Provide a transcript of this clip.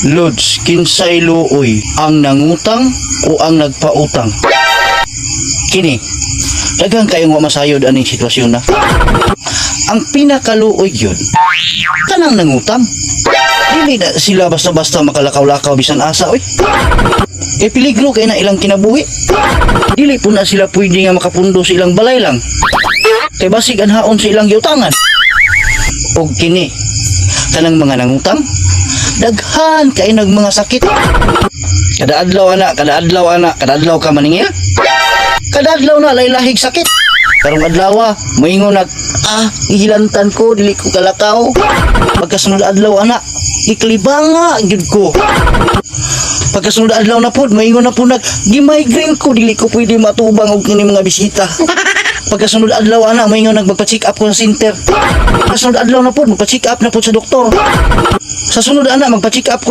Lods, kinsay luoy, ang nangutang o ang nagpautang? Kini, daghan kayong wa masayod aning sitwasyon na. Ang pinakaluoy yun, kanang nangutang. Dili na sila basta-basta makalakaw-lakaw bisan asa, oy. E peligro kay na ilang kinabuhi. Dili po na sila pwede nga makapundo sa ilang balay lang. Kay basig anhaon sa ilang giutangan. Og kini, kanang mga nangutang, daghan kay nag mga sakit. Kada adlaw ana, kada adlaw ana, kada adlaw ka maningil. Kada adlaw na laylahig sakit. Karong adlaw, moingon nag gihilantan ko, dili ko kalakaw. Pagkasunod adlaw ana, giklibanga gyud ko. Pagkasunod adlaw na pod, moingon na pod nag gi-migraine ko, dili ko pwede matubang og kini mga bisita. Pagkasunod adlaw ana, moingon nag magpa-check up ko sa center. Pagkasunod adlaw na pod, magpa-check up na pod sa doktor. Sa sunod ana, magpa-check up ko.